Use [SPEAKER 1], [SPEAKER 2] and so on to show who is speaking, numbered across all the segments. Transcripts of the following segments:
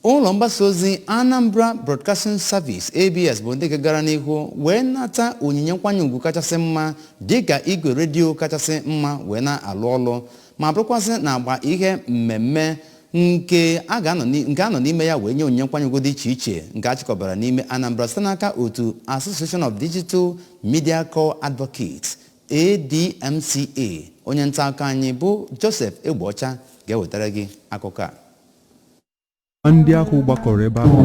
[SPEAKER 1] Ụlọ mgbasa ozi Anambra Broadcasting Service, ABS, bụ ndị gara n'ihu wee nata onyinye nkwanye ugwu kachasị mma dịka igwe redio kachasị mma wee na-alụ ọlụ, ma bụrụkwazị na agba ihe mmemme nke a ga-anọ nke a nọ n'ime ya wee nye onyinye nkwanye ugwu dị iche iche nke a chịkọbara n'ime Anambra site n'aka otu Association of Digital Media Core Advocates, ADMCA. Onye nta akụkọ anyị bụ Joseph Egbeọcha ga-ewetara gị akụkọ a.
[SPEAKER 2] Ndị ahụ gbakọrọ ebe ahụ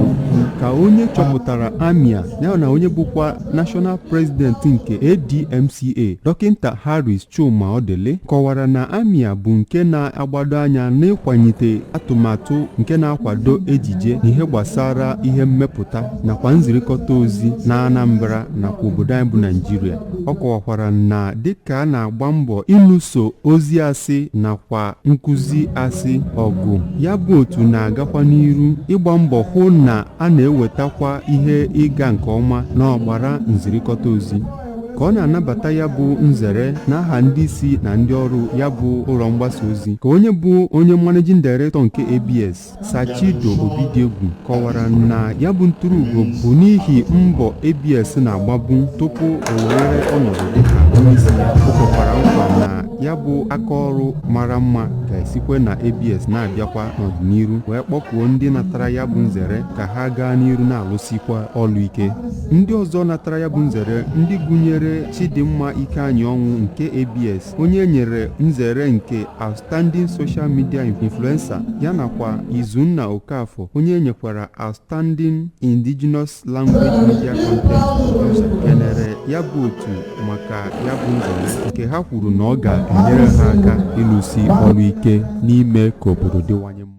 [SPEAKER 2] ka onye chọpụtara AMIA ya na onye bụkwa National President nke ADMCA, Dọkịta Harris Chuma Odele, kọwara na AMIA bụ nke na-agbado anya n'ịkwalite atụmatụ nke na-akwado ejije na ihe gbasara ihe mmepụta nakwa nzirikọta ozi na Anambra nakwa obodo anyị bụ Naijiria. Ọ kọwakwara na dịka a na-agba mbọ ịlụso ozi asị nakwa nkụzi asị ọgụ, ya bụ otu na-agakwa n'iru ịgba mbọ hụ na a na-ewetakwa ihe ịga nke ọma n'ọgbara nzirikọta ozi. Ka ọ na-anabata ya bụ nzere n'aha ndị isi na ndị ọrụ ya bụ ụlọ mgbasa ozi, ka onye bụ onye managing director nke ABS, Sachido Obidiegwu, kọwara na ya bụ ntụrụugo bụ n'ihi mbọ ABS na-agbabu tupu o were ọnọdụ dịka onyeisi ya. O kwekwara nkwa na ya bụ akaọrụ mara mma ga-esikwe na ABS na-abịakwa n'ọdịnihu, wee kpọkuo ndị natara ya bụ nzere ka ha gaa n'iru na-alụsikwa ọlụ ike. Ndị ọzọ natara ya bụ nzere, ndị gụnyere Chidimma Ikeanyị Ọnwụ nke ABS, onye nyere nzere nke Outstanding Social Media Influencer, ya nakwa Izunna Okafọ, onye nyekwara Outstanding Indigenous Language Media Content Producer, kenere ya bụ otu maka ya bụ nzere nke ha kwuru na ọ ga-enyere ha aka ịlụsi ọrụ ike n'ime ka obodo dịwanye mma.